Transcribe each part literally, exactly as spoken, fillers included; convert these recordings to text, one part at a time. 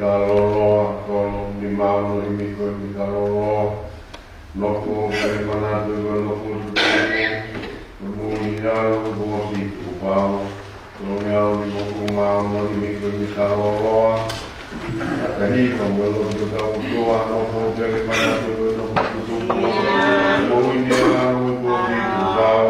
Kaloloa, tolo, ni maono i miko i kaloloa. Nofo, kei manatu i nofo tutuku. Mui alu, mosi, kupau. Tolo, ni alu, ni moku, maono i miko i kaloloa. Atahi, ka mo lo, tutuku, nofo, kei manatu i nofo tutuku. Mui alu, mosi, kupau.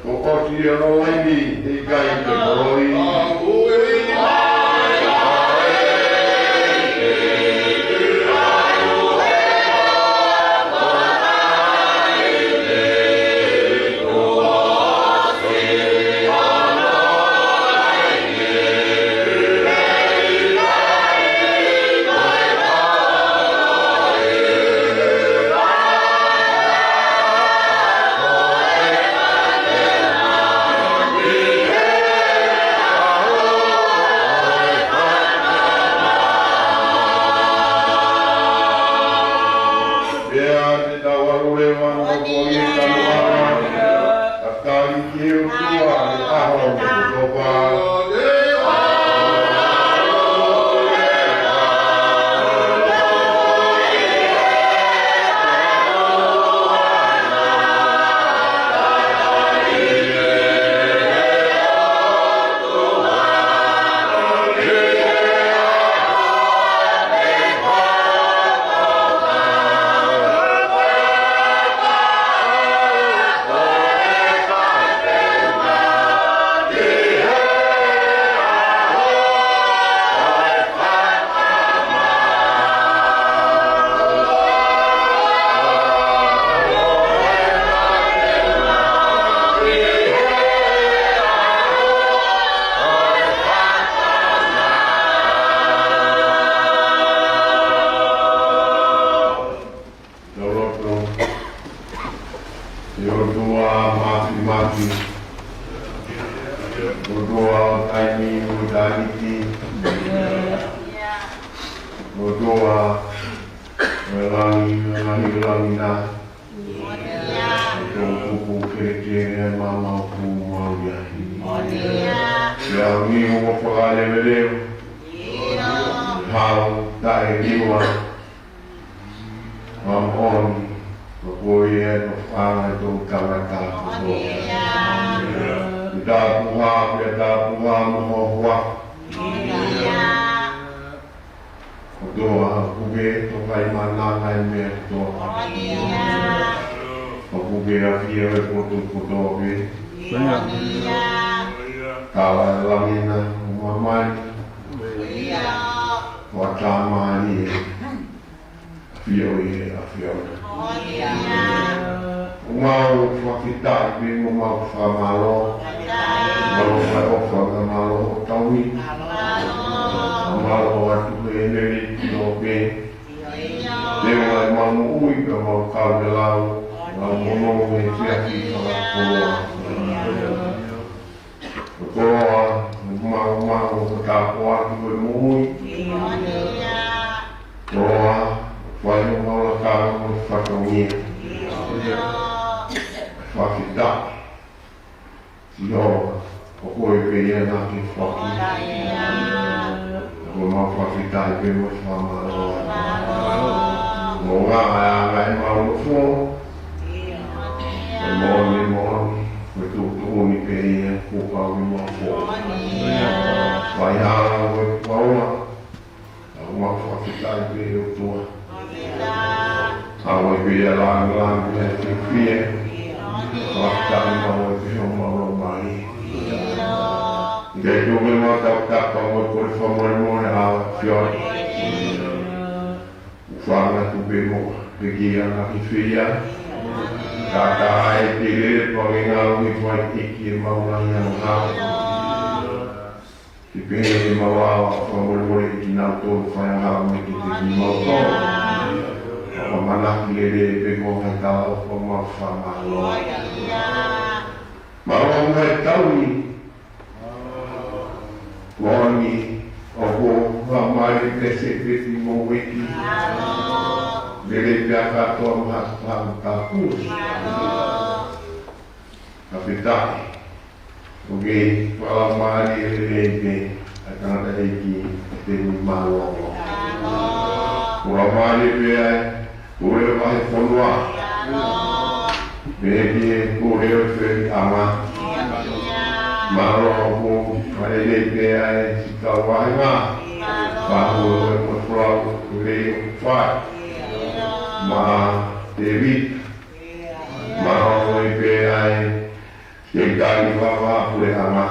Ko oti e lolai ni, he ʻikai te koloi. Pea te tau alu leva ʻo ko e kamuʻa, ʻa e kali ki he ʻOtua, ʻi he ʻaho ʻo e kotoa. Loloto, ʻe ʻOtua Māfimafi, ʻOtua ʻo taimi mo ʻitāniti, ʻOtua ʻo e langi, ʻo e ngaahi langi na, ʻo e toʻukupu kelekele, maama ʻoku mau ʻi ai. Pea ʻoku mau fakaleveleva, hau taʻeliua, ʻa e moʻoni, ko koe ʻa e tofaʻanga ʻo e tangata kotoa. Ke tāpuhā, ke tāpuhā mo ho huafa. Kotoa, ʻoku ke tokaʻi mana ʻa e meʻa kotoa. ʻOku ke ʻafio ʻi he potu kotoa pē. Kava e langi na mo māmani. Ko e tama ni ē. ʻAfio ʻi he ʻAfiona. ʻOku mau fakafetaʻi pē mo mau fakamālō. Mālō fai ʻofa, mālō ʻo tauhi. Mālō atu he neli tino pē. Te mai mau moʻui pea mau kau ke lau. Mau mono me fiafi fakakoloa. Ko e koloa, mau, mau, ko e tāpuaki, ko e moʻui. Koloa, fai mo mau laka mo fatongia. Fakafetaʻi. Sihova, ko koe pē ia naʻa ke foaki. Ko ʻemau fakafetaʻi pē mo e fakamālō. Mo e ngaahi anga ʻemau nofo. Ko e moʻoni, moʻoni, ko e tuʻutuʻuni pē ia kuo pau ke mau foaki. Fai hala ko e paola. ʻOku mau fakafetaʻi pē ʻOtua. ʻOku ʻi ai pē ia lāngilangi mo e fiefia. Fakafetaʻi mau ʻi he ʻOtua Laumālie. ʻIkai ke mau tautapa mo e kole fakamolemole ʻa e ʻAfiona. ʻOku fānau atu pē mo e kia na ki fia. Ka ka ai te le pa ke ngalo ni fai ʻEiki ʻemau ngaahi angahala. Ke pehē ʻemau ʻalu ʻo fakamolemoleʻi kinautolu faiangahala mai kiate kimautolu. ʻOku mau ʻamanaki lelei pē ko e tala ʻoku mau fakamālō. Mālō mo e tau ni. Moʻoni ʻoku mau mai pē se peti mo wiki. Lelei pē ʻa kātoa maha, maha, maha, Fakafetaʻi. ʻOku fakalaumālie lelei pē ʻa e tangataʻeiki ʻa e temi mālōlō. Fakalaumālie pē ʻa e pule vahefonua. Pehē ki he pule ʻo e feliʻanga. Mālō ʻoku fakalelei pē ʻa e siʻi kau vāhenga. Pāhū ʻo e motulau lelei ʻoku fai. Maʻa Tēvita. Mālō pē ʻa e Sekelitali Fakavahaʻapuleʻanga.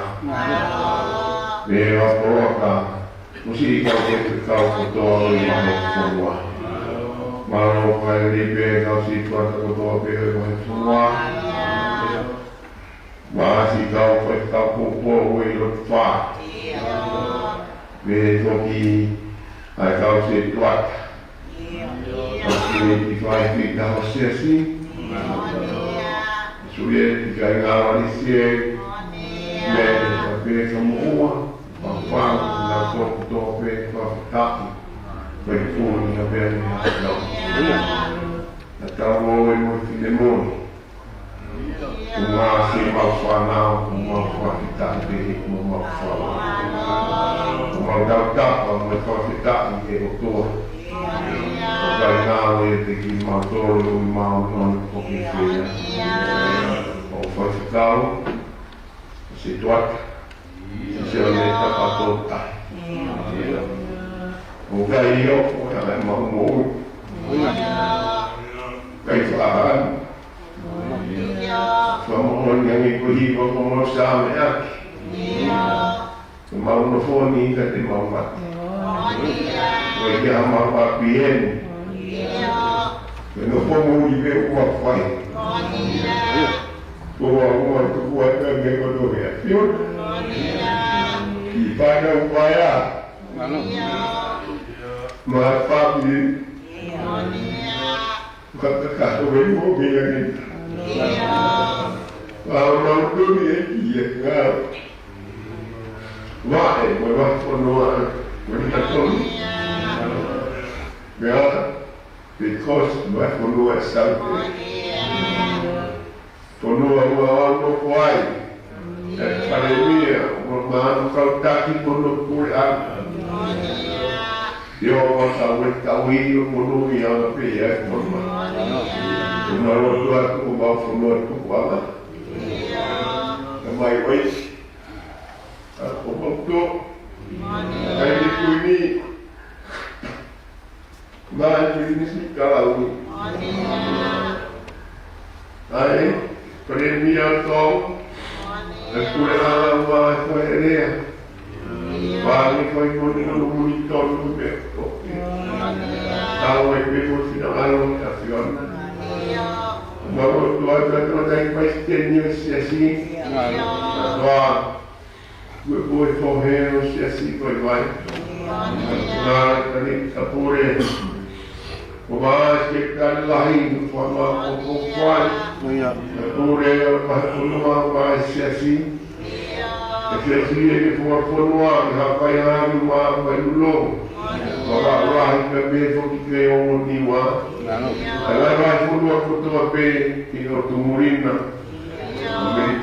Mei Vapolota, mo e siʻi kau faifekau kotoa ʻo e vahefonua. Mālō fakalelei pē kau siʻi tuʻa kotoa pē ʻo e vahefonua. Mo e siʻi kau faifekau poupou ʻo e lotu fā. Pehē foki ʻa e kau setuata. Kau setuata faifekau ʻo e siasi. Kau setuata kāinga ʻo e siasi. Mo e pē ka moʻua. Pāpā, na kotoa pē fakafetaʻi. Pea ko e puni na pē ni ha tau. Na tau mo e mo finemoni. Ko e ngaahi mau fānau, ko e mau fakafetaʻi pē, ko e mau fānau. Ko e mau tautapa, mo e fakafetaʻi ki he ʻOtua. ʻOku ʻikai ngalo ia kiate kimautolu ʻemau nofo ʻi he feia. ʻO faifekau, setuata. Sio ne tapa tota. ʻOku ʻikai ʻio, ʻoku ʻikai mau moʻui. ʻIkai faʻahan. Fakamoʻoni ange ko e hiva ko mau same ake. Ko mau nofo ni ka te mau mate. Ko e kia mau ʻapi eni. Ko e nofo moʻui pē ʻoku mau fai. Ko ua ua tuku ai pē mei ko toke a fiona. Ki paina upaia. Ma papi. Ka ka ka ko e mo ke ia ni. Wa ma ko ni e ki e nga. Wa e mo wa ko no a. Ko ni ka ko ni. Mea, because wa ko no a sa. Fonua ʻoku mau nofo ai. ʻE Palēmia, ʻoku mau kau taki mo hono puleʻanga. ʻIo, ʻoku mau kau e tauhi ʻo monūʻia pē ʻa e fonua. ʻOku mau lotu atu ʻoku mau fonua tukuʻanga. Ka mai ʻoe. ʻOku mau tō. Kai ni kui ni. Mālō e Pilinisi Kalauni. ʻAi, Palēmia Tonga. ʻE Puleʻanga ʻo e Faʻeleʻa. Pāngi fai moni no muni tonu me ko. Tau ai pē mo finangalo ʻa e ʻAfiona. Mau lotu atu ʻa e tangataʻeiki palesiteni ʻo e siasi. Toa. Kuo pau ke fohe ʻo e siasi ko e vai. Ngā tani ka pule. Ko e vai ke tani lahi, ko e fama ko ko fai. Ka pule ʻo e vai fonua, vai siasi. Ka siasi ʻe ke fua fonua, ke hapai anu ma vai lulo. Ko e vai lahi ka me foki ke o niwa. Ka lai vai fonua kotoa pē, ki o tumurina. Mei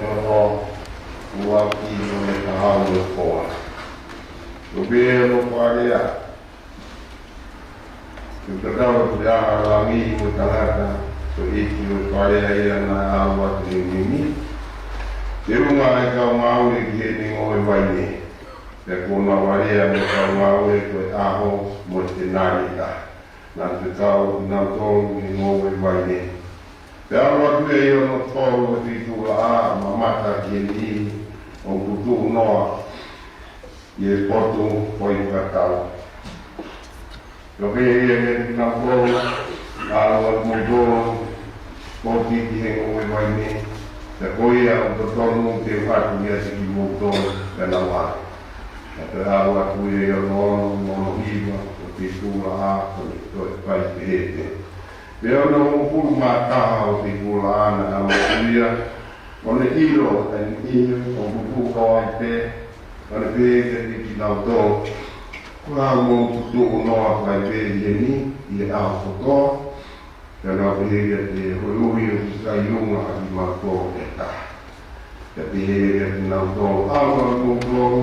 Toko, ua ki mo e kahaʻu ʻo e koa. Ko pē ʻa e fale ʻa. Ko e tatau atu ʻa e langi mo e tangata, ko e ʻeiki ʻo e fale ia naʻe ʻalu atu he ʻaho ni. Teunga ʻa e kau ngāue ki heʻene ngoue vaine. Pea kuo nau alea mo e kau ngāue ko e ʻaho mo e tenali ʻe taha. Naʻa nau fekau kinautolu ki he ngoue vaine. Pea ʻalu atu ʻa e ono tolu ʻo e feituʻulaʻā, mamata ki he niʻihi ʻoku tutuʻu noa ʻi he potu foʻi fakatau. Pea pehē ʻe he kinautolu, ʻalu atu moutolu, ʻo ʻosi ki he ngoue vaine, pea ko ia ʻoku totonu ke u ʻatu ia kiate kimoutolu, pea nau ʻalu. Pea toe ʻalu atu ʻa e ono ono mo e ono hiva ʻo e feituʻulaʻā, ʻo ne toe fai pehē pē. Pea ʻi he ono hongofulu mā taha ʻo e feituʻulaʻā naʻa nau ʻalu atu ia, ʻo ne ʻilo ʻa e niʻihi ʻoku tutuʻu noa ai pē, ʻo ne pehē kiate kinautolu, Ko e hā hoʻomou tutuʻu noa fai pē ʻi heni, ʻi he ʻaho kotoa? Pea nau pehē kiate ia, Koeʻuhi ʻoku ʻikai ʻi ai ha kimautolu ʻe taha. Pea pehē kiate kinautolu, ʻAlu atu moutolu,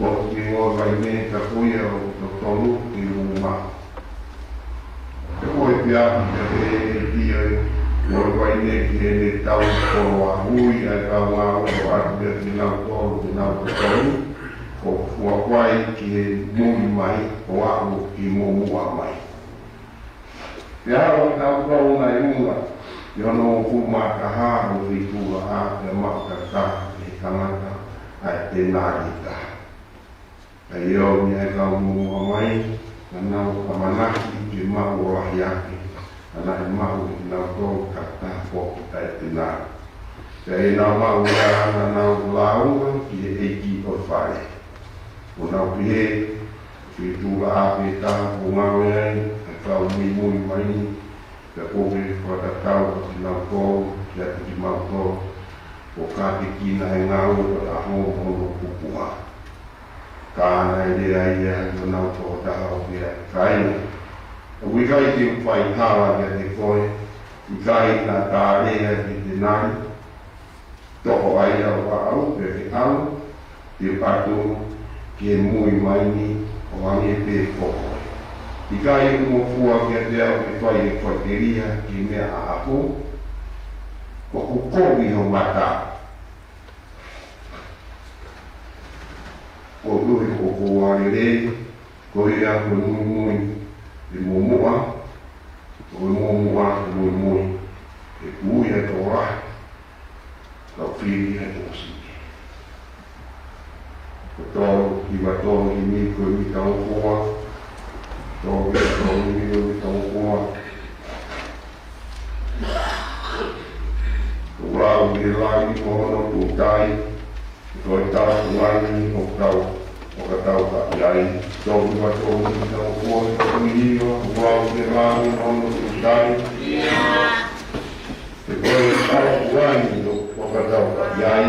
ʻo ʻosi ki he ngoue vaine, ka ko ia ʻoku totonu ke u maʻu. Pea ko e efiafi pea pehē ʻe he ʻeiki ʻo e Ko e fai eni ki heʻene tau koloa hui ʻa e kau ngāue ʻo ʻoatu kiate kinautolu ʻenau totonu, ʻo fua fai ki he mui mai ʻo aʻu ki he muʻomuʻa mai. Pea ʻoku tau kau nai unga, ʻi hono hongofulu mā taha ʻo e feituʻulaʻā, pea maʻu takitaha ʻe he tangata ʻa e tenali ʻe taha. Pea ʻi he ʻaho ni ʻa e kau muʻomuʻa mai, naʻa nau ʻamanaki ke maʻu ʻo lahi ange, ka naʻe maʻu ʻe kinautolu takitaha foki ʻa e tenali. Pea ʻi heʻenau maʻu ia naʻa nau lāunga ki he ʻeiki ʻo e fale, ʻo nau pehē, feituʻulaʻā pē taha ʻoku ngāue ai ʻa e kau muimui mai ni, pea ʻoku ou fie fakatatau ʻa kinautolu kiate kimautolu, ʻo kātekina ʻa e ngāue ʻo e ʻaho mo hono pupuha. Ka naʻe lea ia ʻi honau tokotaha ʻo pehē, kāinga, ʻoku ʻikai te u fai hala kiate koe, ʻikai naʻa ta lea ki he tenali, toʻo ʻa ia ʻo aʻu, pea ke ʻalu, te u ʻatu ki he mui mai ni ʻo hangē pē ko koe. ʻIkai ʻoku mo fua kiate au ke fai e faikelia ki he meʻa ʻaʻaku? ʻOku kovi ho mata. Koeʻuhi ko hoʻo koloa lelei, ko ia ko e muimui ʻi he muʻomuʻa, ko e muʻomuʻa ʻi he muimui, he ʻoku ui ʻa e tokolahi, ka ʻoku fili ʻa e tokosiʻi. Ko e tolu hiva tolu himi, ko e mita ua, tolu hiva tolu himi, ko e mita ua. Ko e lau ʻi he langi mo hono tuʻutai, ko e tau langi ʻoku tau, ʻoku tau ka ʻi ai. Tolu hiva tolu himi, tau kuo ni tolu hiva, ko e lau ʻi he langi mo hono tuʻutai. Ko e tau langi ʻoku tau ka ʻi ai.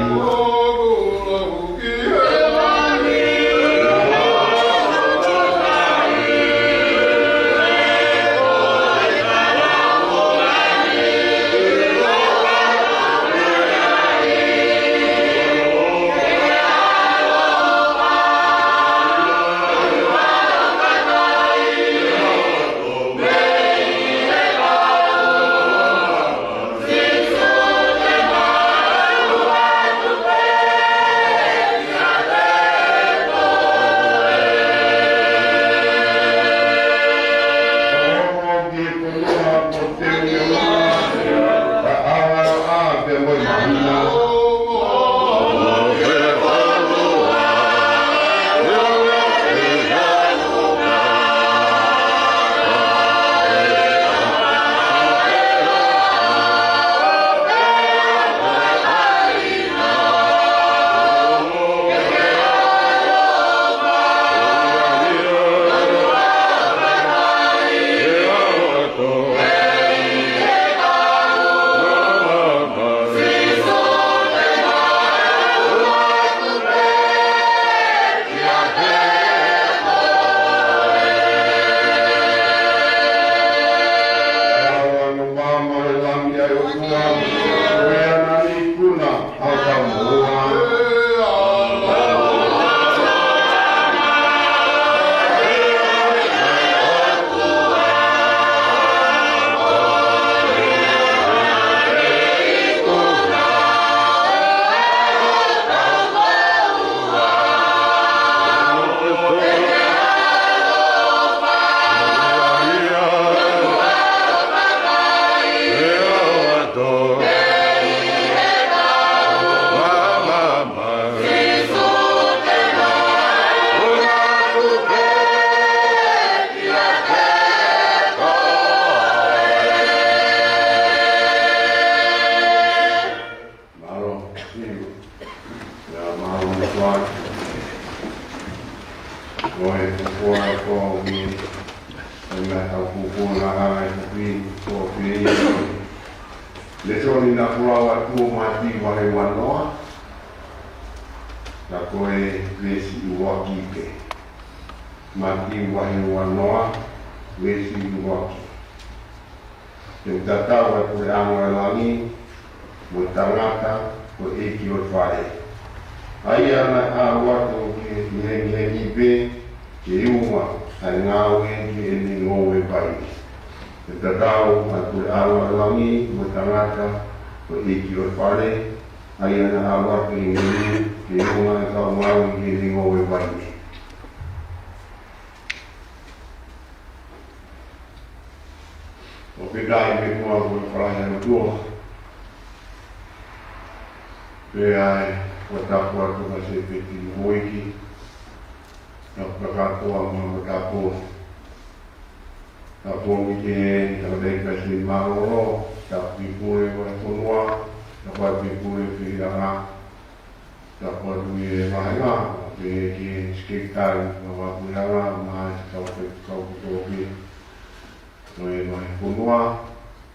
Mālō, ʻio. ʻIa, mālō, mālō. Ko e fufua ko eni, ko e meʻa ʻoku fufua na ai ko eni, ko eni. Lēsoni naʻa ku lau atu ʻo Mātiu vahe uanoa, ka ko e veesi ʻuluaki pē. Mātiu vahe uanoa, veesi ʻuluaki. Te u tatau ʻa e puleʻanga ʻo e langi mo e tangata ko e ʻeiki ʻo e fale. ʻA ia naʻe ʻalu atu ke hengihengi pē ke uma ʻa e ngāue ki heʻene ngoue vaine. Ke tatau ʻa e puleʻanga ʻo e langi mo e tangata, ko e ʻeiki ʻo e fale, ʻa ia naʻa ʻalu atu ʻi heni, ke ʻunga ʻa e kau maau ʻi heʻene ngoue vaine. ʻOku ʻikai ke muʻa ko e falahi ʻa e ʻOtua. Pea ʻe, ʻoku tapu atu ka se peti mo iki. Tapu kakato ʻa ma mo tapu. Tapu ki he, tapu ki he kasi mālōlō, tapu ki he pule ʻo e fonua, tapu ki he pule ʻo e feilaulau. Tapu atu ki he vāhenga, pea ki he sekelitali ʻo e puleʻanga, mo e kau faifekau kotoa pē ʻo e vahefonua,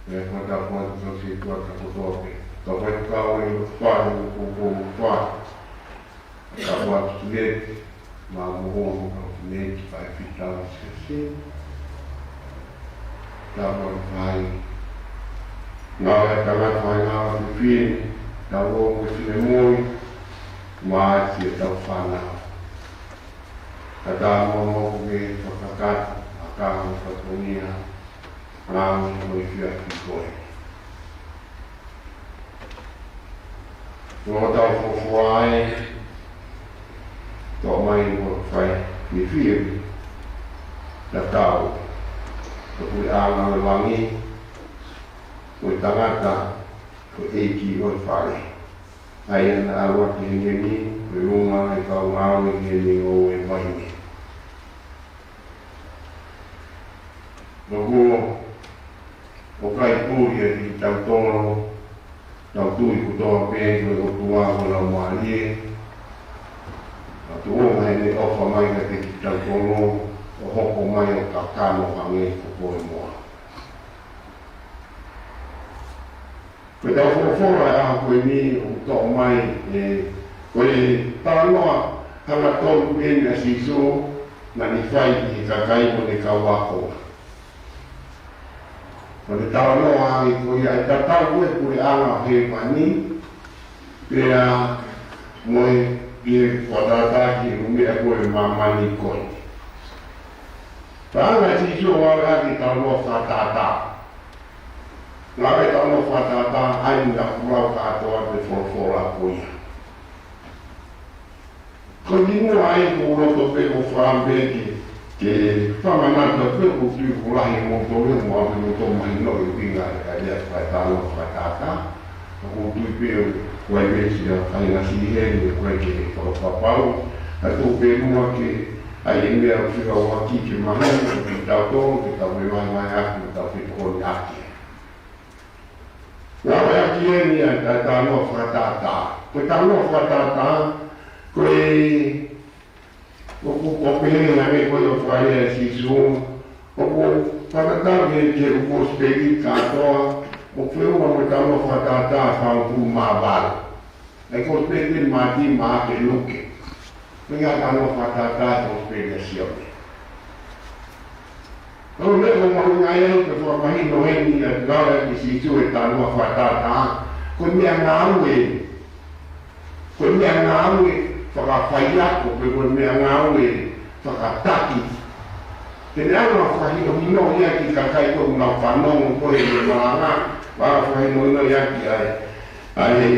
pea ʻoku tapu atu ki he kau sētuata kotoa pē. Kau faifekau ʻi he fale ʻo e poupou fale. Tapu atu ki he, mo e moʻoni kau ki he kiʻi faifekau siasi. Tapu atu ki he ngaahi tangata, ngaahi fefine, tau ō mo e finemui, mo e siʻetau fānau. Ka tau ō mo e fakakakato, ʻa e kau fatongia, ngāue mo e fiefia ki koe. Ko hotau fuofua ē, toʻo mai mo fai ni fie, tatau ʻa e puleʻanga ʻo e langi, mo e tangata, ko e ʻeiki ʻo e fale. ʻA ia naʻa ʻalu atu ʻi heni, ko e ʻunga ʻa e kau maau ʻi heʻene ngoue vaine. Ka kuo ʻikai puli ʻiate kitautolu, tau tui kotoa pē ko e ʻOtua ko e Laumālie. Ka tuʻunga heʻene ʻofa mai kiate kitautolu, ʻo hoko mai ʻo kakano hangē ko koe mo au. Ko ʻetau folofola ʻo e ʻaho ko eni ʻoku toʻo mai, ē, ko e talanoa hangatonu pē eni ʻa Sīsū naʻa ne fai ki he kakai mo ʻene kau ako. Ko e talanoa ange ko ia ʻa e tatau ʻo e puleʻanga ʻo hēvani, pea mo e, ʻi he fakatātā ki he ʻū meʻa ko ē ʻo e māmani ko ē. Pea hanga ʻe Sīsū ʻo ngāueʻaki e talanoa fakatātā. Ngāue e talanoa fakatātā, ʻa ia naʻa ku lau kātoa ʻa e folofola ko ia. Ko e kimuʻa ai ʻoku ou loto pē ʻo fai pē ke, ke fakamanatu pē ʻoku ou tui ʻoku lahi ʻa moutolu mo au pē moutolu mahino ʻi he ʻuhinga ʻa e, ʻa e talanoa fakatātā. ʻOku ou tui pē ʻoku ʻi ai pē siʻa faʻahinga siʻi heni ʻoku ʻikai ke fakapapau. Ka ʻoku ou tui pē muʻa ke ʻi ai e meʻa ʻoku fekauʻaki ke mahino kiate kitautolu, ke tau fevahevaheʻaki mo tau fetokoniʻaki. Ngāueʻaki eni ʻa e talanoa fakatātā. Ko e talanoa fakatātā, ko e, ʻoku, ʻoku pehē ange ko e ʻoku fakalea ʻe Sīsū, ʻoku fakatatau ki he, ki he ʻū kosipeli kātoa, ʻoku feʻunga mo e talanoa fakatātā ʻe fāngofulu mā valu. ʻA e kosipeli Mātiu, Maʻake, Luke. Pea talanoa fakatātā ʻa e kosipeli ʻa Sione. Ko e meʻa ʻoku mahuʻinga ai ke fakamahino heni ʻa e ngāueʻaki ʻe Sīsū e talanoa fakatātā, ko e meʻangāue, ko e meʻangāue fakafaiako, pe ko e meʻangāue fakataki. Ke ne hanga ʻo fakahinohinoʻi ʻaki e kakai ko ē ʻoku nau fanongo ko ē he malanga, ʻo fakahinohinoʻi ʻaki ʻa e, ʻa e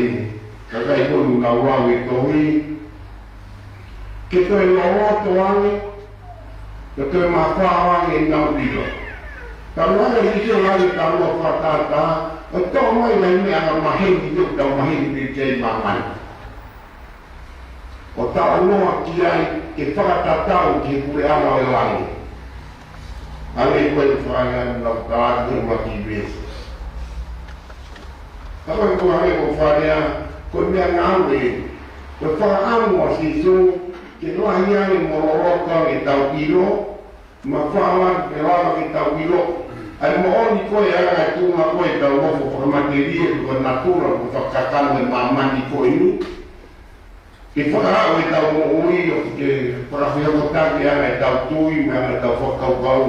kakai ko ē ʻoku nau lau e tohi, ke toe loloto ange, ke toe mafao ange ʻenau ʻilo. Ka ʻoku ʻi ai e ʻilo ʻa e talanoa fakatātā, ʻo toʻo mai e ngaahi meʻa angamaheni ʻoku tau maheni pē ki ai ʻi māmani. ʻO talanoa ki ai ke fakatatau ki he puleʻanga ʻo e langi. Hangē ko e fakaʻamu naʻa ku talaatu he ʻuluaki veesi. Ka ko e ʻuhinga ko e fakalea, ko e meʻangāue, ko e fakaʻamu ʻa Sīsū ke lahi ange mo loloto ange ʻetau ʻilo, mafao ange ke lava ke tau ʻilo ʻa e moʻoni ko ē ʻa e tuʻunga ko ē ʻetau nofo fakamatelie, ko e natula, ko e fakakakano ʻo e māmani ko eni. Ke fakaaʻu ʻetau moʻui ʻo ke fakafehokotaki ange ʻetau tui, mo e ange ʻetau fakakaukau,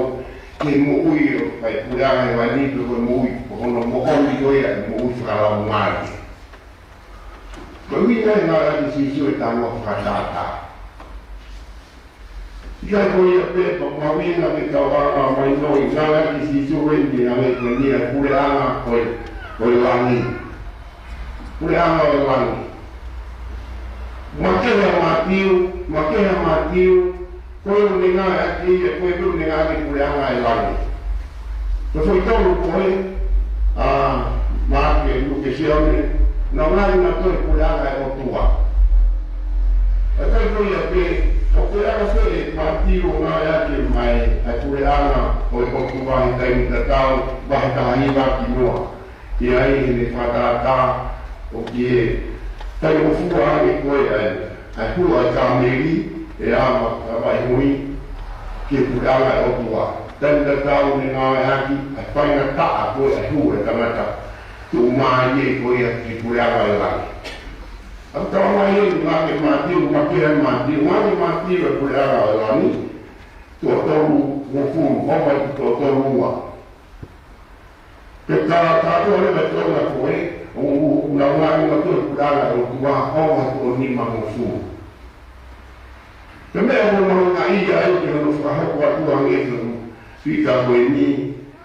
ke moʻui ʻo fai puleʻanga ʻi hēvani, pe ko e moʻui, ko hono moʻoni ko ia ʻa e moʻui fakalaumālie. Ko e ʻuhinga ia e ngāueʻaki ʻe Sīsū e talanoa fakatātā. ʻIkai ko ia pē, pea mahuʻinga ke tau ʻalu mai noa ʻi he ngāueʻaki ʻe Sīsū ʻeni ʻa e meʻa ko eni, ʻa e puleʻanga ʻo e, ʻo e langi. Puleʻanga ʻo e langi. Makehe ʻa Mātiu, makehe ʻa Mātiu, ko e ʻuhinga ʻaki ia, ko e ʻuhinga ʻaki e puleʻanga ʻo e langi. Ko e foʻi tolu ko ē, ʻa Maʻake, Luke, Sione, naʻa nau ngāueʻaki ʻa e puleʻanga ʻo e ʻOtua. ʻIkai ko ia pē, ʻoku ʻi ai pē ʻe Mātiu ʻo ngāueʻaki mai ʻa e puleʻanga ʻo e ʻOtua he taimi tatau, vahe taha hiva ki muʻa. ʻI ai ʻene fakatātā ʻo ki he taimi ʻoku fua ange ko ē ʻa e, ʻa e hua ʻo e kāmeli, ʻe ava, ʻa e vaʻinga hui, ki he puleʻanga ʻo e ʻOtua. Taimi tatau naʻe ngāueʻaki ʻa e faingataʻa ko ē ʻa e hua ʻo e tangata, tuʻu mai ai ko ia ki he puleʻanga ʻo e langi. ʻOku tala mai ʻeni, makehe ʻa Mātiu, makehe ʻa Mātiu, makehe ʻa Mātiu ʻa e puleʻanga ʻo e langi, tuʻo tolu hongofulu, ʻo mai ki tuʻo tolu ua. Pea ka, ka ko e meʻa ko ē, ʻo, ʻo, naʻa nau ngāueʻaki ʻa e puleʻanga ʻo e ʻOtua, ʻo ʻi he tuʻo nima hongofulu. Ko e meʻa ʻoku mahuʻinga ia ai ke hono fakahoko atu ange ʻe Pita ko eni,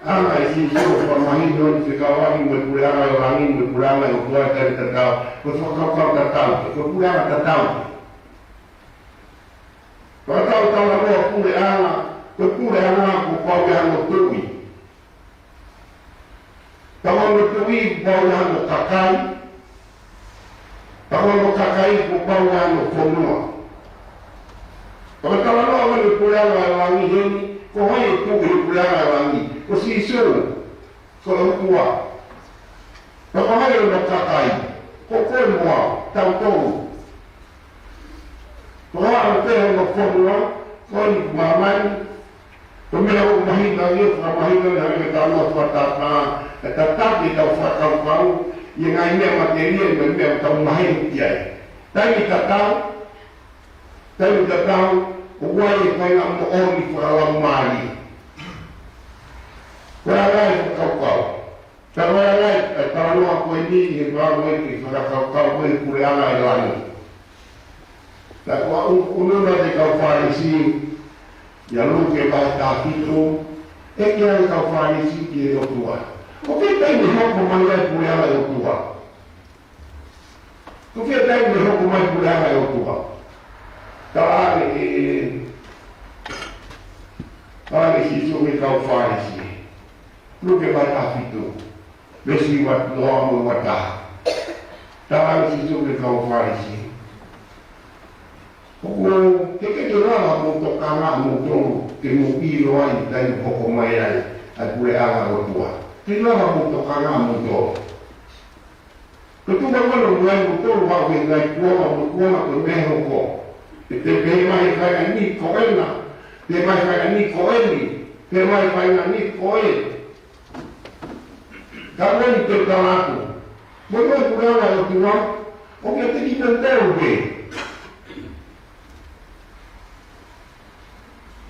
ʻa e ngaahi Sīsū fakamahino ʻoku fekauʻaki mo e puleʻanga ʻo e langi, mo e puleʻanga ʻo e ʻOtua ʻi he taimi tatau, ko e fakakaukau tatau, ko e puleʻanga tatau. Pea tau talanoa puleʻanga, ko e puleʻanga kuo pau ke ʻi ai hono tuʻi. Pea ko hono tuʻi kuo pau ke ʻi ai hono kakai. Pea ko hono kakai kuo pau ke ʻi ai hono fonua. Pea ko e talanoa ko eni puleʻanga ʻo e langi heni, ko hai ʻe tuʻi he puleʻanga ʻo e langi? Ko Sīsū, ko e ʻOtua. Pea ko hai hono kakai? Ko koe mo au, tautolu. Pea ko hono fonua, ko eni māmani. Ko e meʻa ʻoku mahino ʻeni, ʻoku fakamahino ʻeni ʻa e meʻa ʻoku tau fakatātā, ʻe tataki ʻetau fakakaukau ʻi he ngaahi meʻa matelie, mo e meʻa ʻoku tau maheni ki ai. Taimi tatau, taimi tatau, ʻoku ʻi ai e faʻahinga moʻoni fakalaumālie. Ko e anga ia e fakakaukau. Pea ko e anga ia e talanoa ko eni, he ʻoku ʻi ai e fakakaukau ko e puleʻanga ʻo e langi. Pea ʻoku ʻunu, ʻunu ʻa e kau Fālesi, ʻia Luke vahe taha fitu, ʻeke ʻa e kau Fālesi ki he ʻOtua, ko fē taimi ʻe hoko mai ai e puleʻanga ʻo e ʻOtua? Ko fē taimi ʻe hoko mai e puleʻanga ʻo e ʻOtua? Talaange ʻe, talaange ʻe Sīsū ki he kau Fālesi. Luke vahe taha fitu, veesi ua noa mo e ua taha. Talaange ʻe Sīsū ki he kau Fālesi, ʻoku teʻeki ke lava hoʻomou tokanga ʻamoutolu ke mou ʻilo ai e taimi ʻe hoko mai ai ʻa e puleʻanga ʻo e ʻOtua. Teʻeki lava hoʻomou tokanga ʻamoutolu. Ko e tuʻunga ko ē naʻa mou ʻai ʻamoutolu ʻo aʻu ki he ngaahi kuonga mo e kuonga ko e meʻa ʻe hoko. ʻE te pehē mai e faʻahinga ni ko ena, pehē mai e faʻahinga ni ko eni, pehē mai e faʻahinga ni ko ē. Ka ko eni te u tala atu, mo e puleʻanga ʻo e ʻOtua, ʻoku ʻiate kimoutolu pē.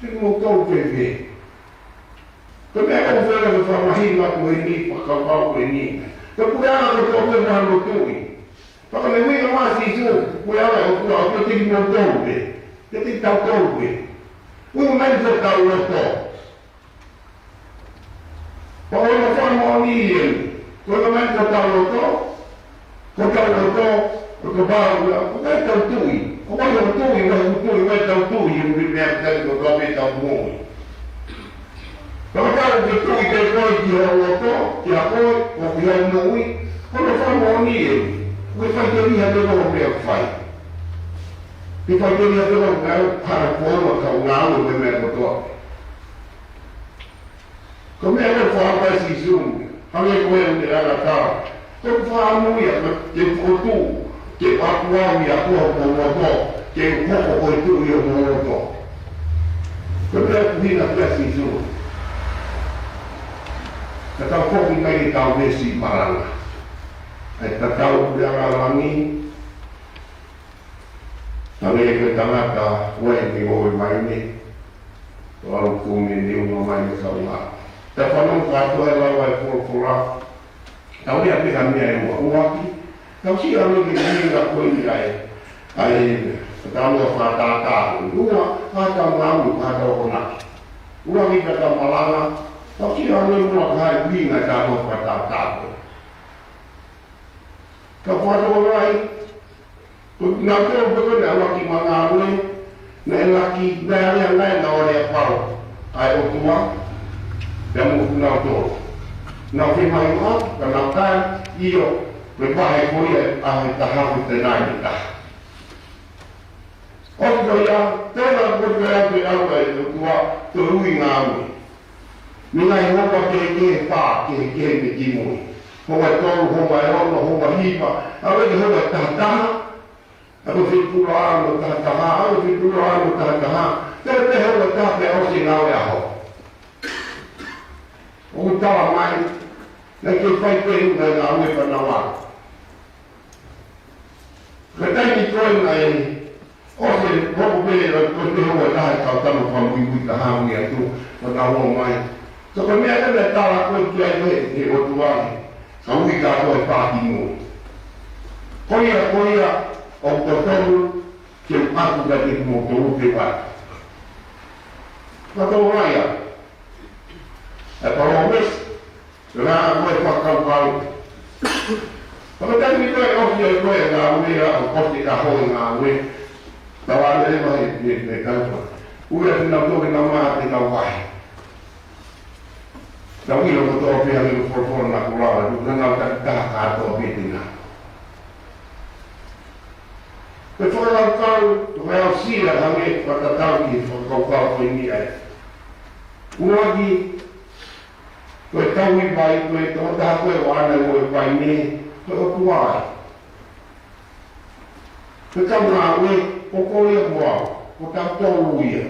Te u tau pehē. Ko e meʻa ʻoku ou fie fakamahino atu ʻeni, fakakaukau ko eni. Ko e puleʻanga kotoa pē ʻoku ʻi ai hono tuʻi. Pea ko e ʻuhinga mai ʻa Sīsū, puleʻanga ʻo e ʻOtua, ʻoku ʻiate kimoutolu pē. ʻIate kitautolu pē. Ko e ʻuhinga mai hotau loto. Pea ko hono fakamoʻoni ʻeni, ko e ʻuhinga mai hotau loto, ko hotau loto, ko e pau ia, ko e ʻikai ke tau tuʻi, ko e ʻikai ke tau tuʻi, ko e ʻikai ke tau tuʻi, ʻi he meʻa ʻoku tau kotoa pē ʻetau moʻui. Pea kapau ʻoku ke tuʻi pē koe ki ho loto, ki a koe, ʻo ki hoʻo moʻui, ko hono fakamoʻoni ʻeni, ʻoku ke faʻiteliha pē koe he meʻa ʻoku fai. Ke faʻiteliha pē koe he meʻa ʻoku hara koe, ʻo kau ngāue mo e meʻa kotoa. Ko e meʻa ʻoku fakaʻamu ʻe Sīsū, hangē ko e ʻuhinga ʻa e tala. Ko e fakaʻamu ia ke, ke fokotuʻu, ke ʻoatu au ʻia koe hoʻo loto, ke u hoko ko e tuʻi ʻo hoʻo loto. Ko e meʻa ʻoku ʻuhinga ki ai ʻa Sīsū. Ka tau foki mai ki heʻetau veesi malanga. ʻA e tatau puleʻanga ʻo e langi, hangē ko e tangata ʻoku ʻi ai ʻene ngoueʻanga, ʻo ʻalu ʻo kumi ʻene uma mai mei he kaungā. Tau fanongo kātoa he lau ʻa e folofola. Tau lea pē ha meʻa ʻe ua. ʻUluaki, tau sio ange ki he ʻuhinga ko eni ʻa e, ʻa e, ʻa e talanoa fakatātā. Ua, ʻa e tau ngāue, ʻa e tau akonaki. Ua ki he tau malanga, tau sio ange muʻa ki he ʻuhinga ʻa e talanoa fakatātā. Ka fakatokangaʻi, ko kinautolu pē ko ē naʻe ʻuluaki maʻu ngāue, naʻe ʻuluaki, naʻe ʻalu ange naʻe ʻalu ʻo pau ʻa e ʻOtua, pea mo kinautolu. Naʻa nau fiemaʻu atu, ka nau tali, ʻio, ko e vahe ko ia ʻa e taha, ko e denari ʻe taha. ʻOsi ko ia, tena ko ia ko e ʻalu ʻa e ʻOtua, ko e ui ngāue. Mei he ngaahi houa kehekehe, fā kehekehe mei kimui. Houa tolu, houa ono, houa hiva, ʻalu ki he houa taha taha, ʻalu ki he fitu noa ono taha taha, ʻalu ki he fitu noa ono taha taha, tena pē houa taha pea ʻosi e ngāue ʻaho. ʻOku tala mai, naʻe kei fai pē ʻū ngaahi ngāue pea nau ʻalu. Ka taimi ko ē naʻe ʻosi e hoko pē ʻa e ko e houa taha e kau tama fakamuimui taha ʻalu atu, pea nau ō mai. So ko e meʻa ko ē naʻe tala ko ē ki ai ko ē ʻe he ʻOtua ē, ka ui kātoa e fā kimui. Ko ia, ko ia, ʻoku totonu ke u ʻatu kiate kimoutolu ke u ʻatu. Ka tō mai ia, e palōmesi, Pea ko e fakakaukau. Pea taimi ko ē ʻosi ai ko ē ngāue ʻa, ʻo ʻosi e ʻaho e ngāue. Tau ʻalu leva he, he, he kau. Ui atu kinautolu ke nau maʻu ʻenau vahe. Tau ʻilo kotoa pē ʻa e folofola naʻa ku lave, naʻa nau takitaha kātoa pē ʻenau. Ko e fakakaukau, ko e aʻusia hangē fakatatau ki he fakakaukau ko eni ai. ʻUluaki, ko e tauhi vai, ko e tokotaha ko ē ʻoku ʻaʻana e vai ni, ko e ʻOtua ia. Ko e kau ngāue, ko koe ia mo au, ko tautolu ia.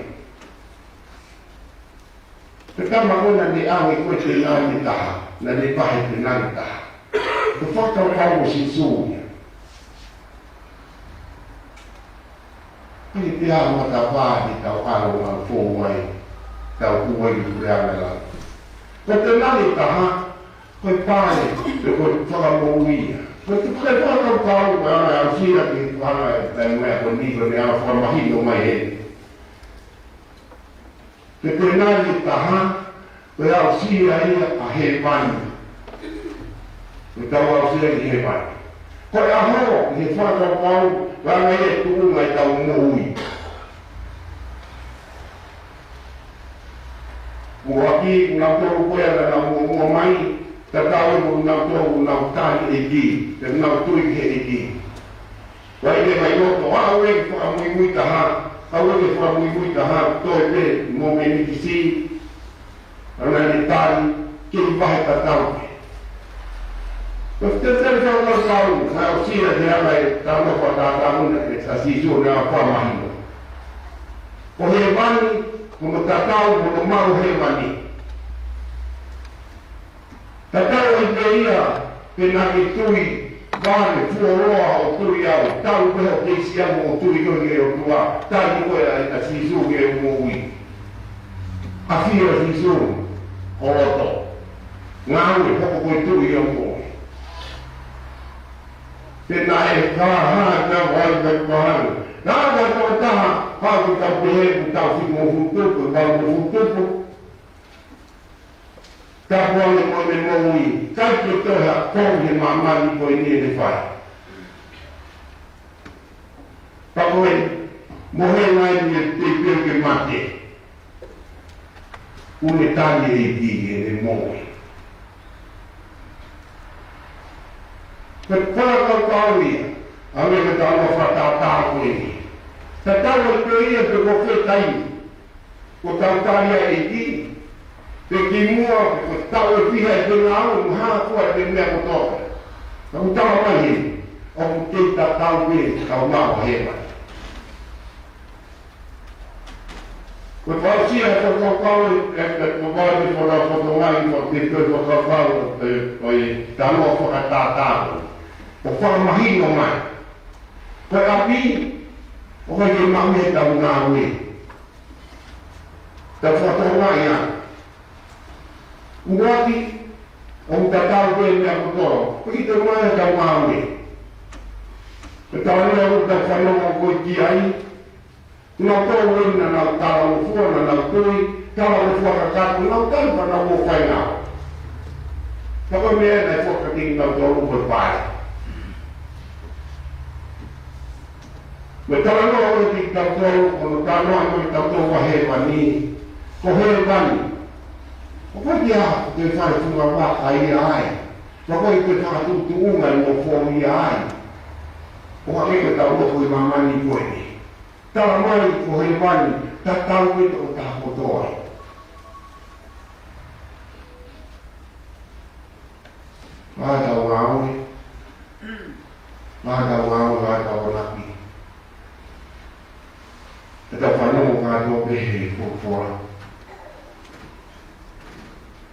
Ko e tama ko ē naʻa ne ʻange ko ē e denari ʻe taha, naʻa ne vahe e denari ʻe taha. Ko e fakakaukau ʻo Sīsū ia. Pea ʻi he matapā ʻi he tau ʻalu ʻo fou ai, tau ʻosi ʻi he puleʻanga ʻo e langi. Ko e denari ʻe taha, ko e pale, pe ko e fakamoʻui ia. Ko e, ko e fakakaukau, ko e anga ʻo e aʻusia ki he anga e taimi ko eni, ko e meʻa fakamahino mai eni. Ko e denari ʻe taha, ko e aʻusia ia ʻa hēvani. Ko e tau aʻusia ʻi hēvani. Ko e ʻaho, ʻi he fakakaukau, ko e anga ia e tuʻunga ʻetau moʻui. Muʻaki, naʻa nau tolu ko ē naʻa nau muʻomuʻa mai, tatau mo kinautolu naʻa nau tali e ʻEiki, pea nau tui ki he ʻEiki. Ko e ʻai ke mai loto, ʻa ʻoku ʻikai ke fakamuimui taha, ʻa ʻoku ʻikai ke fakamuimui taha, toe pē mo e menikisi, ʻa naʻa ne tali, ke vahe tatau pē. Ko e te te te te tau, naʻe aʻusia he anga e talanoa fakatātā ʻa Sīsū naʻe fakamahino. Ko hēvani, ko hono tatau, ko hono maʻu hēvani. Tatau ai pē ia, pe naʻa ke tui, vale, fuoloa hoʻo tui au, tau pē hoʻo kei siʻi mo hoʻo tui ko ē ki he ʻOtua, tali ko ē ʻa, ʻa Sīsū ki hoʻo moʻui. ʻAfio ʻa Sīsū, ʻo loto. Ngāue, hoko ko e tui ʻo moʻui. Pe naʻe hā, hā, naʻe vai, vai, vai. Naʻa ko e taha, hā, ko tau pehē, ko tau fitungofulu tupu, valungofulu tupu. Tapu ange mo ʻene moʻui, ʻikai ke toe ha kovi he māmani ko eni ʻene fai. Pea ko e mohenga eni ʻe teʻeki ke mate. ʻOku ne tali e ʻEiki ʻene moʻui. Ko e fakakaukau ia, ʻa e meʻa ko e talanoa fakatātā ko eni. Tatau ai pē ia pe ko fē taimi. Ko e tau tali ʻa e ʻEiki, pe kimuʻa, pe ko e tau ʻe fiha ʻete ngāue, mo ha fua ʻete meʻa kotoa. Ka ʻoku tala mai heni, ʻoku kei tatau pē, kau mau he mai. Ko e fakaʻosi ʻa e fakakaukau, ʻe, ʻe, ko e fakaʻosi ʻa e fakafofonga, ko e fakaʻosi ʻa e fakakaukau, ʻe, ʻo e talanoa fakatātā. ʻO fakamahino mai. Ko e ʻapi, ʻoku ʻikai ke maʻu ia ʻe he tau ngāue. Tau fakatokangaʻi ia. ʻUluaki, ʻoku tatau pē meʻa kotoa. ʻOku ʻikai ke maʻu ʻe he tau ngāue. Ko e talanoa ʻoku tau fanongo ko ē ki ai, naʻa nau tō ʻo ina naʻa nau talangofua, naʻa nau tui, talangofua kakato, naʻa nau tali pea nau ō ʻo fai ngāue. Ka ko e meʻa naʻe fakatingi tautolu ko e pae. Ko e talanoa ʻoku ʻi ai kitautolu, ko hono talanoa ko kitautolu ʻa hēvani, ko hēvani. ʻOku ʻikai ke toe fai funga vaka ia ai. Ka ko e toe fakatuʻutuʻunga ʻi mo fō ia ai. ʻO hangē ko ʻetau nofo ʻi māmani ko eni. Talamai ko hēvani, tatau e tokotaha kotoa ai. Ā tau ngāue, ā tau ngāue, ā tau ʻamanaki. Ke tau fanongo kātoa pē he folofola.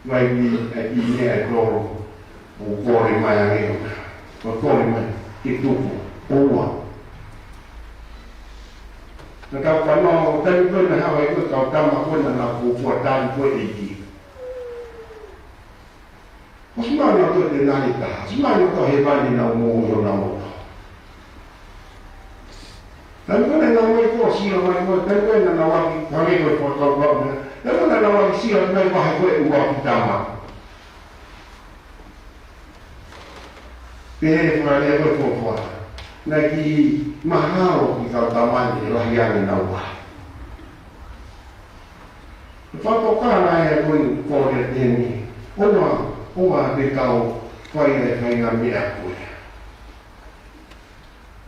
Mai ni, ʻa e kiʻi meʻa ʻe tolu, ʻoku kole mai ange ʻo ka. ʻOku kole mai, ke tupu, ʻoua. Naʻa tau fanongo, taimi ko ē naʻe haʻu ai ko ē kau tama ko ē naʻa nau fuofua tali ko ē ʻEiki. ʻOsi maʻu nautolu e tenali ʻe taha, ʻosi maʻu nautolu hēvani ʻenau moʻui ʻo nau ō. Taimi ko ē naʻa nau ō ko ē ʻo sio mai ko ē, taimi ko ē naʻa nau ʻaki, hangē ko e fakakaukau meʻa, taimi ko ē naʻa nau ō ʻo sio mai vahe ko ē ʻuluaki tama. Pehē ʻe he fakalea ko ē folofola. Naʻe kiʻi mahalo ki he kau tama ni ʻe lahi ange ʻenau vahe. Fakatokanga ʻa e ko e kole ʻeni. ʻOua, ʻoua te tau fai e faʻahinga meʻa ko ia.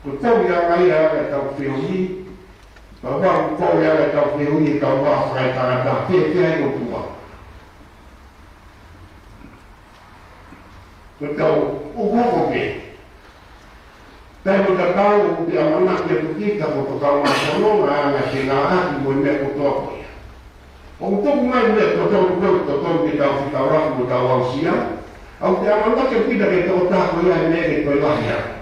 Ko e kovi ange ia ʻetau feohi. Pea ʻoku kovi ange ʻetau feohi, ʻetau vahe fakaetangata, pea pea ʻi ʻOtua. Ko ʻetau ʻohoko pē. Taimi tatau ʻoku te ʻamanaki atu kita ko e tokanga ʻa e fononga ʻa e ngaahi ngāue mo e meʻa kotoa ko ia. ʻOku tuku mai meʻa kotoa ko ē, kotoa ke tau fetaulaki mo tau aʻusia. ʻOku te ʻamanaki atu kita ke tokotaha ko ia ʻe meʻa ke toe lahi ange.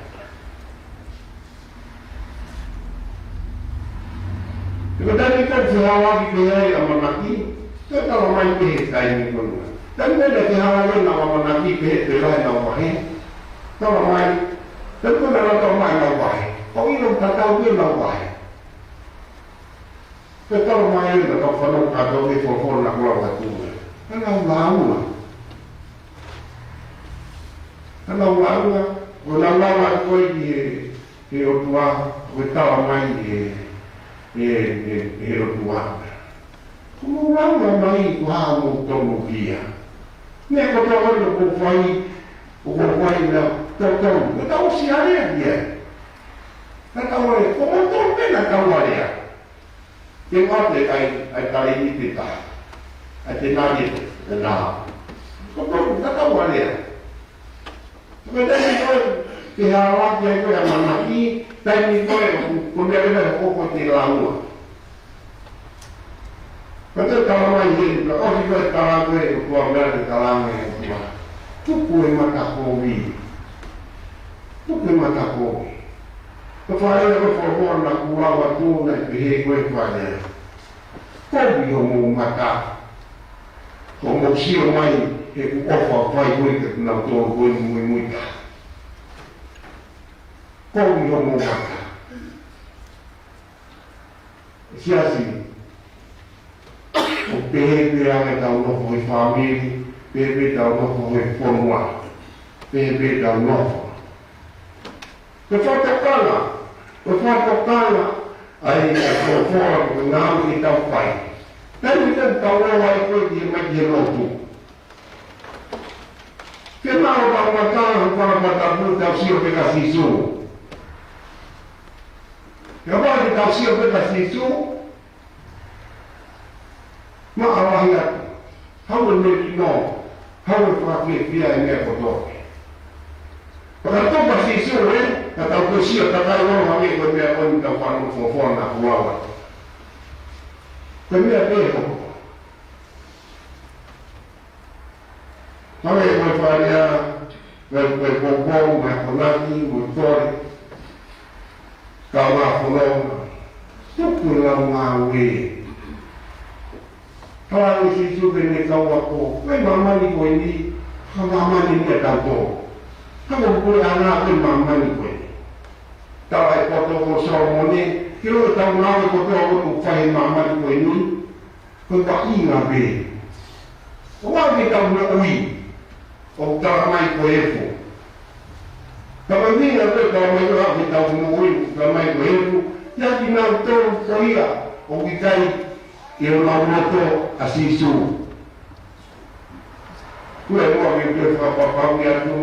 He ko e taimi ko ē ʻoku fehālaaki pē ai ʻamanaki, toe talamai pē he taimi ko ē. Taimi ko ē naʻe fehālaaki ai ʻenau ʻamanaki pehē ʻe lahi ʻenau vahe. Talamai, taimi ko ē naʻa nau tau mai ʻenau vahe. ʻOku ʻilo tatau pē ʻenau vahe. Toe talamai ʻe naʻa tau fanongo kātoa ki he folofola naʻa ku lau atu. Naʻa nau lāunga. Naʻa nau lāunga, ʻo nau lāunga ko ē ki he he ʻOtua, ko e talamai ʻe he, ʻe he, ʻe he ʻOtua. Ko hoʻomou lāunga mai ko e hā hoʻomou tonuhia. Meʻa kotoa ʻoku mou fai, ʻoku mou fai meʻa totonu. Ka tau ʻosi alea ia. Ka tau alea, ko moutolu pē naʻa tau alea. Ke mate ai, ʻa e talēniti ʻe taha. ʻA e tenali ʻe taha. Ko moutolu, ka tau alea. Ko e taimi ko ē, ke hālaaki ai ko ē ʻamanaki, taimi ko ē, ko e meʻa leva ʻoku te lāunga. Ko e talamai heni, ka ʻosi ko ē tala ko ē, ʻOtua meʻa te tala ange ʻe ʻOtua. Tuku e matakovi. Tuku e matakovi. Ko e fakalea ko ē folofola naʻa ku lau atu naʻe pehē ko e fakalea. Kovi hoʻomou mata. Hoʻomou sio mai he ʻoku ʻofa fai ko ē kiate kinautolu ko ē muimui taha. Kovi hoʻomou mata. Siasi. ʻOku pehē pē ange ʻetau nofo he fāmili, pehē pē ʻetau nofo he fonua, pehē pē ʻetau nofo. Ko e fakatokanga, ko e fakatokanga, ʻa e, ʻa e folofola ko e ngāue ʻoku tau fai. Taimi ʻoku tau ō ai ko ē ki he mai ki he lotu. Ke mau tau mata, tau mata pē tau sio pē kia Sīsū. Kapau te tau sio pē kia Sīsū, maʻalahi atu. Haʻu e meʻa ki nō. Haʻu e fakafiefia e meʻa kotoa. Pea ka tau pē Sīsū ē, ka tau pē sio takai ʻo hangē ko e meʻa ko eni tau fanongo folofola naʻa ku lau atu. Ko e meʻa pē hoko. Hangē ko e fakalea, ko e, ko e poupou, mo e akonaki, mo e kole. Kau ngā fononga. Tuku e lau ngāue. Ka lau ʻe Sīsū ki heʻene kau ako. Ko e māmani ko eni, ko e māmani ʻa kitautolu. Ka ko e puleʻanga ko e māmani ko eni. Tala e poto ko Solomone, ke ʻoua te tau ngāue kotoa ʻoku fai he māmani ko eni, ko e vaʻinga pē. ʻOua te tau moʻui ʻoku tala mai ko e efu. Ka ko e ʻuhinga ko e tala mai ko e efu, tau moʻui ʻoku tala mai ko e efu, ʻiate kinautolu ko ia ʻoku ʻikai ʻi honau loto ʻa Sīsū. Ko e ʻuhinga ke u fakapapauʻi atu,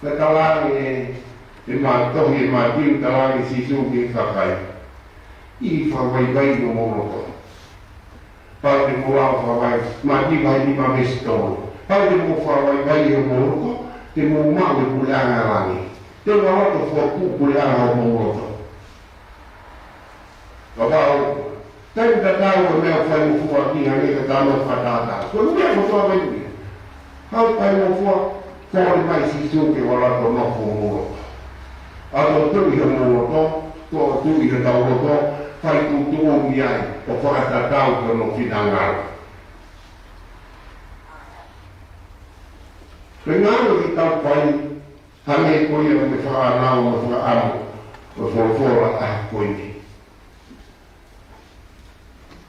naʻe tala ange ʻe he tohi ʻa Mātiu, tala ange ʻe Sīsū ki he kakai, ʻi fakavaivai homou loto. Pau te mou lava ʻo fakavaivai, Mātiu vahe nima veesi tolu. Pau te mou fakavaivai homou loto, te mou maʻu e puleʻanga ʻo langi. Te u ʻoatu ʻa e fokotuʻu puleʻanga homou loto. Kapau taimi tatau ʻa e meʻa ʻoku faingofua ki ai, hangē ko e talanoa fakatātā. Ko e meʻa kotoa pē ia. Kapau faingofua, kole mai Sīsū ke ʻalu ʻo nofo homou loto. ʻAlu ʻo tuʻu ʻi homou loto, tuʻu ʻi hotau loto, fai tuʻutuʻuni ai, ʻo fakatatau ki hono finangalo. Ko e ngāue ke tau fai, hangē ko ia ʻoku fakaʻānaua mo fakaʻamu ʻe he folofola ʻa e ʻaho ko eni.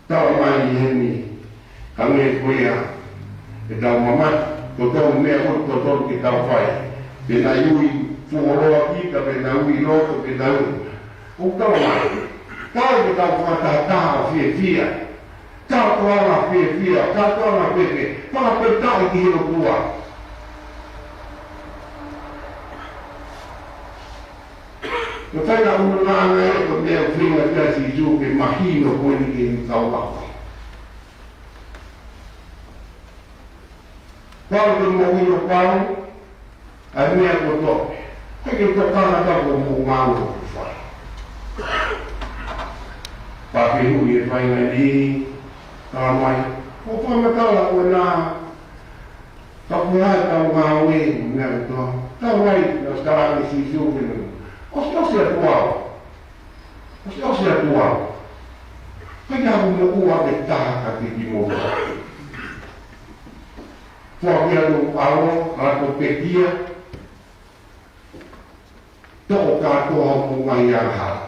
Tala mai ʻi heni, hangē ko ia ʻetau mamata, totonu meʻa ʻoku totonu ke tau fai. Pe naʻe ui fuoloa kita, pe naʻe ui loto, pe naʻe ui. ʻOku tala mai, tau ke tau fakatahataha ʻo fiefia. Tau tō ʻa e fiefia, tau tō ʻa e pepe, fakapetaʻi ki he ʻOtua. Ko e taha ʻulungaanga ia ko e meʻa ʻoku feinga ke ʻasi Sīsū ke mahino ko eni ke tau lava. Pau ke mou ʻilo pau ʻa e meʻa kotoa. ʻIkai ke tokanga ʻa e ʻOtua ki hoʻomou ngāue ʻoku fai. Pea ke ui e faʻahinga ni, tala mai, ʻoku fakamatala ko ena, ka ko e hā ʻetau ngāue, meʻa kotoa. Tala mai, naʻe tala ange ʻe Sīsū ke ne. ʻOsi, ʻosi atu au. ʻOsi, ʻosi atu au. ʻIkai ke ʻi ai haʻamou moʻua ʻe taha kiate kimoutolu. Foaki atu ʻa e ʻAlo, ʻa e pekia, toʻo kātoa hoʻomou ngaahi angahala.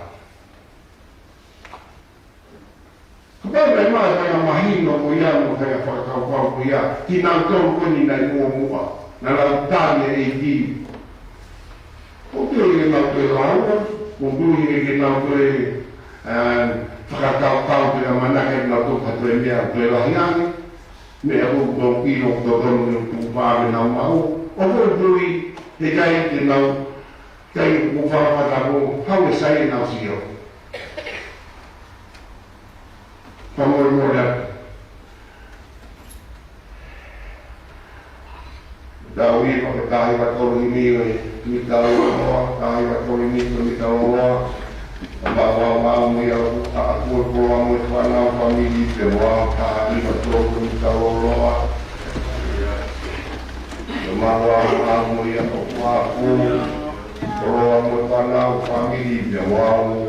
Kapau naʻe ʻi ai e faʻahinga mahino ko ia mo e faʻahinga fakakaukau ko ia, kinautolu ko eni naʻe muʻomuʻa, naʻa nau tali e ʻEiki. ʻOku ou tui ke nau toe lau, ʻoku ou tui ke nau toe, ē, fakakaukau pea ʻamanaki ke nau toe, toe meʻa, toe lahi ange. Meʻa ʻoku totonu ke nau, totonu ke nau tuʻu pē ʻo nau maʻu. ʻOku ou tui, heʻikai ke nau, ʻikai ke u fakafatamu, hau e sai ʻenau sio. Fakamolemole atu. Tau ui mo e taha hiva tolu himi ʻo e mita loloa, taha hiva tolu himi ʻo e mita loloa. Maʻu, maʻu, maʻu mo ia ʻa e koloa mo e fānau fāmili pea mo e taha hiva tolu mita loloa. Maʻu, maʻu, maʻu mo ia ʻa e koloa mo e fānau fāmili pea mo au.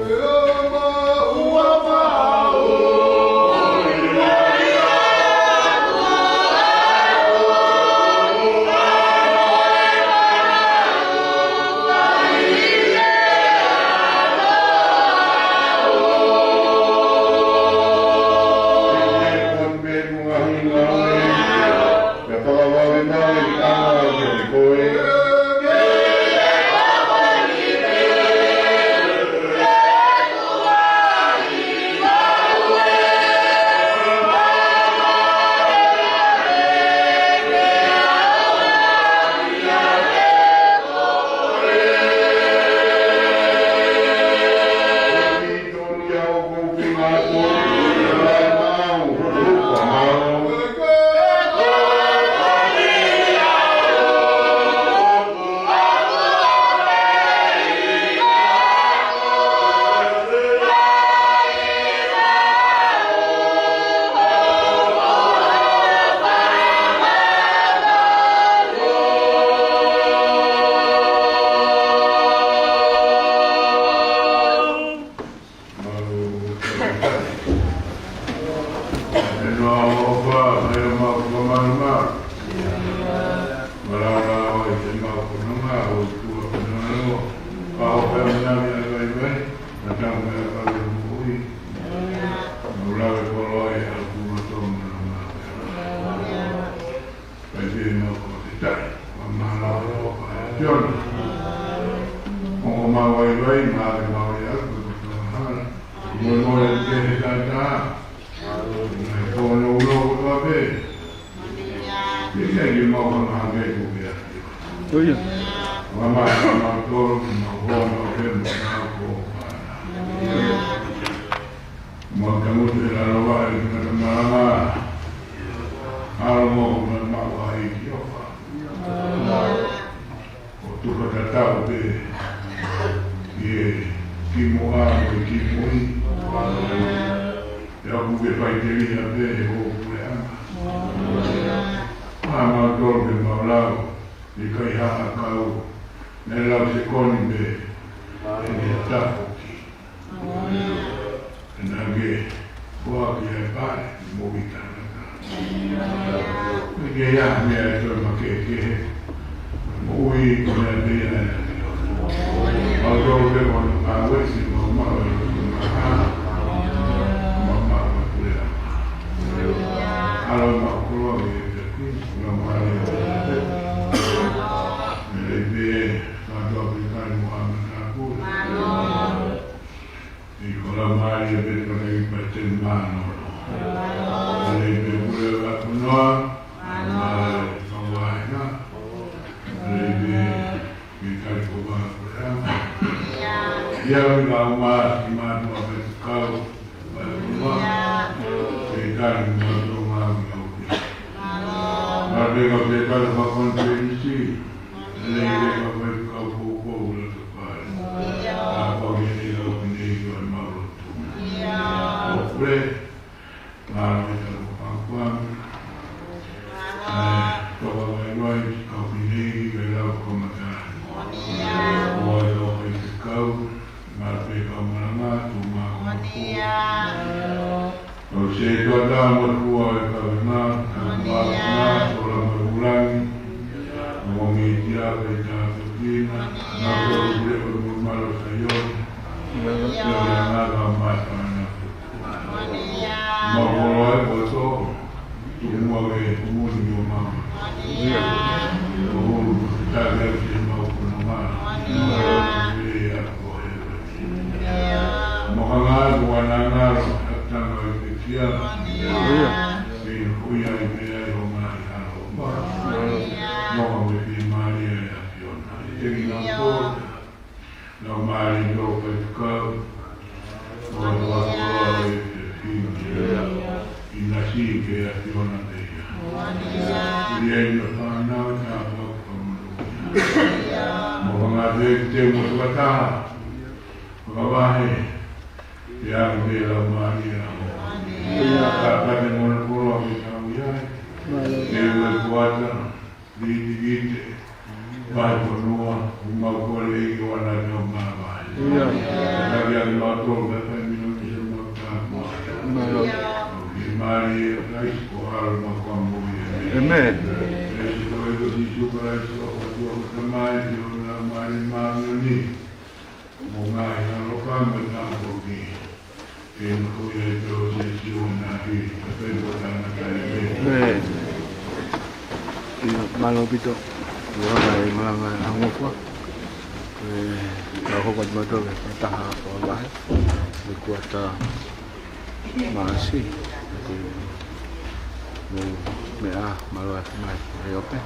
Tau mea ka le mui. Mau lau e koloa ʻi he ʻalu kuo tō mana mā. Kae pē mau fakafetaʻi, fakamālō ʻa e ʻAfiona. Ongo mau vaivai, maʻu ke mau ʻi ai, ko e kotoa hala. Molemole ke he taʻataʻa. Naʻe kōnounou kotoa pē. Ke ke ke mau fakamālō ko e ʻAfiona. ʻIo. Fakamālō mautolu, ke mau hono ke mau ko fana. Mau tangutu he lalo vaʻe ʻi he kata malanga. ʻAlu mo ko e maʻu ʻa e ʻEiki ʻo fā. ʻO tufa tatau pē ʻi he kimuʻa mo e kimui. ʻE ʻoku ke faʻiteliha pē he ʻoku puleʻanga. Pea mautolu ke mau lau, ʻikai ha ʻakau, naʻe lau sekoni pē, ʻe ne tafoki. Naʻa ke foaki ʻa e pale, mo e tangata. Ke ʻi ai ha meʻa ʻe toe makehekehe, moʻui ko e meʻa pē ia ʻa e ʻAfiona. Mau tō pē ko hono kau ʻEiki, mau maʻu ʻa e loto maha, mau maʻu ʻa e puleʻanga. ʻAlu mau koloa ke ʻEiki, mau mali ʻa e ʻEiki. Mele pē, kātoa pē kai mo ʻa e matāpule. ʻI ko la mali e pete ka kai pa te mano. Lei pe kule la kunoa. Mali ka waina. Lei pe ke kai ko ba kule. Ia mi ka uma ki mano a pe kau. Ba kunoa. Ke kai mo to ma mi au ki. Ma pe ka pe kai pa konferensi. Lei pe ka pe ka ko ko la to kai. A ko ke ni la ko ni ko ma lo. ʻO kule, ngā mea tau kakakuang. ʻAe, toka vaivai, kau ki nei, kai lau kau matā. ʻO ai lau kai te kau, ngā pē kau malanga, tū mā kau makua. ʻO se tuata mo tua e kau ngā, tau mā kau ngā, tō la mai ulangi. ʻO mei tia kai tā tō kina, ngā kau kule ʻo mo malo sai ʻo. Ngā kau mā kau ngā. Mau koloa e koto, tuku mua ke kumuni ni o mama. ʻIo. Kuo hulu, taki au ke mau kono mā. ʻIo. Mau hanga atu ʻa e ngalo, ʻa e tanga ʻi he kia. ʻIo. Pea ʻi ai pē ai ʻo mai ʻa ʻo mā. Mau me pē mai ʻa e ʻAfiona. Te ki nā kōta. Nau mali no kai tukau. Nau atu atu lau e te fino. ʻIo. ʻIna si ke ʻAfiona te ia. ʻIo. ʻIo ʻi na whānau ka whakamono. ʻIo. Mo whanga te te mo tuataha. Whakavahe. Te ake me lau mali a. ʻIo. Ka ka te mono koloa me tau ia. Mālō. Te ue kuata. Viti, viti. Vai fonua, uma kole i o ana tau mavahe. ʻIo. Kaki atu mautolu, ka fai mino ni se mau tāpua. Mālō. Ke mali e Kalaisi ko ʻAlo ma ko Mui. ʻĒmeni. Kalaisi ko e ko Sīsū Kalaisi ko ʻOtua ko Tamai, ʻio na mali ma mio ni. Mo ngaahi ʻaloʻofa mo e tāpuaki. Ke nofo ia ʻi he pōsesi ʻo e ngaahi, ʻa e pē ko tangata e pē. ʻĒmeni. ʻIo, mālō ʻaupito. ʻIo, ngaahi malanga ʻa e ngofua. ʻE, ka hoko atu mautolu ki he taha fakavahe. ʻI he kuata Maʻasi. Mo e meʻa, mālō ʻa e mai, ʻe ope.